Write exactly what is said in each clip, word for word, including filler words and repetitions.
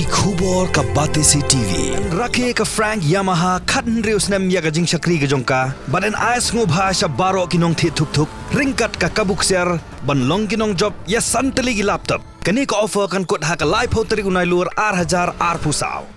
Ki khubor ka Batesi T V. Rakhe ka Frank Yamaha khathynriew snem ïa ka jingshakri ka jong ka. Bad yn ai sngewbha sha baroh ki nongthied thuk thuk ryngkat ka kabu ksiar ban long ki nongjop ïa san tylli ki laptop. Kane ka offer kan kut ha ka laiphew tarik u Nailur ar hajar arphew saw.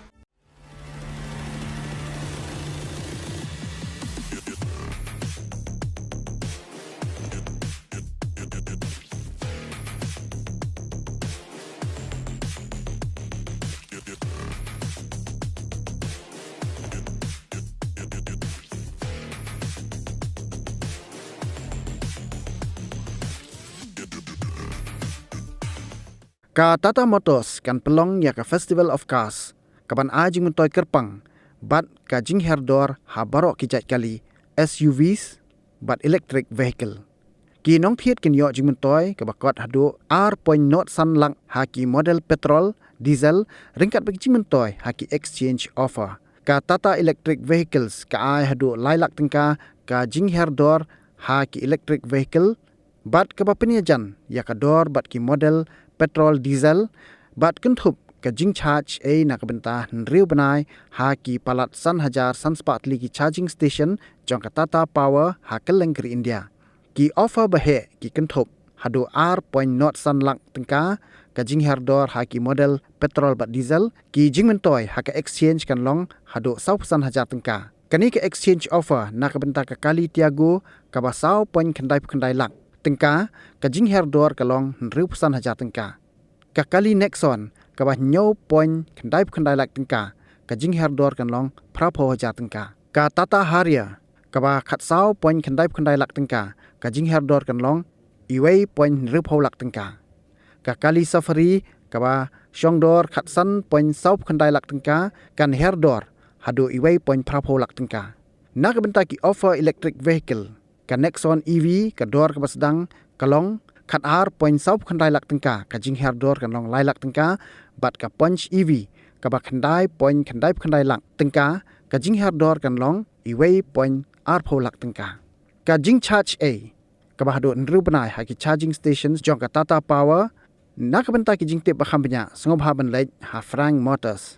Ka Tata Motors kan pynlong ïa ka Festival of Cars, kaban ai jingmyntoi kyrpang bad ka jinghiar dor ha baroh ki jait kali, S U Vs bad electric vehicle. Ki nongthied kin ïoh jingmyntoi kaba kot haduh ar point nod san lak ha ki model petrol, diesel, ryngkat bad ki jingmyntoi ha ki exchange offer. Ka Tata Electric Vehicles ka ai haduh lai lak tyngka ka jinghiar dor ha ki electric vehicle, bad kaba pynïajan ïa ka dor bad ki model petrol, diesel, bad kynthup ka jingcharge ei na ka bynta hynriew bnai ha ki palat san hajar san spah tylli ki charging station jong ka Tata Power ha kylleng ka ri India. Ki offer ba heh ki kynthup haduh ar point nod san lak tyngka ka jinghiar dor ha ki model petrol bad diesel, ki jingmyntoi ha ka exchange kan long haduh sawphew san hajar tyngka. Kane ka exchange offer na ka bynta ka kali Tiago kaba saw point khyndai phew khyndai lak tyngka, ka jinghiar dor ka long hynriewphew san hajar tyngka. Ka kali Nexon kaba hynñiew point khyndai phew khyndai lak tyngka, ka jinghiar dor kan long phraphew hajar tyngka. Ka Tata Harrier kaba khatsaw point khyndai phew khyndai lak tyngka, ka jinghiar dor kan long iwei point hynriewphew lak tyngka. Ka kali Safari kaba shong dor khatsan point saw phew khyndai lak tyngka, kan hiar dor haduh iwei point phraphew lak tyngka. Na ka bynta ki offer electric vehicle, ka Nexon E V ka dor kaba sdang ka long khatar point saw phew khyndai lak tyngka, ka jinghiar dor kan long lai lak tyngka, bad ka Punch E V kaba khyndai point khyndai phew khyndai lak tyngka, ka jinghiar dor kan long iwei point arphew lak tyngka. Ka jingcharge ei kaba haduh hynriew bnai ha ki charging stations jong ka Tata Power. Na ka bynta ki jingtip ba kham bniah, sngewbha ban leit ha Frank Motors.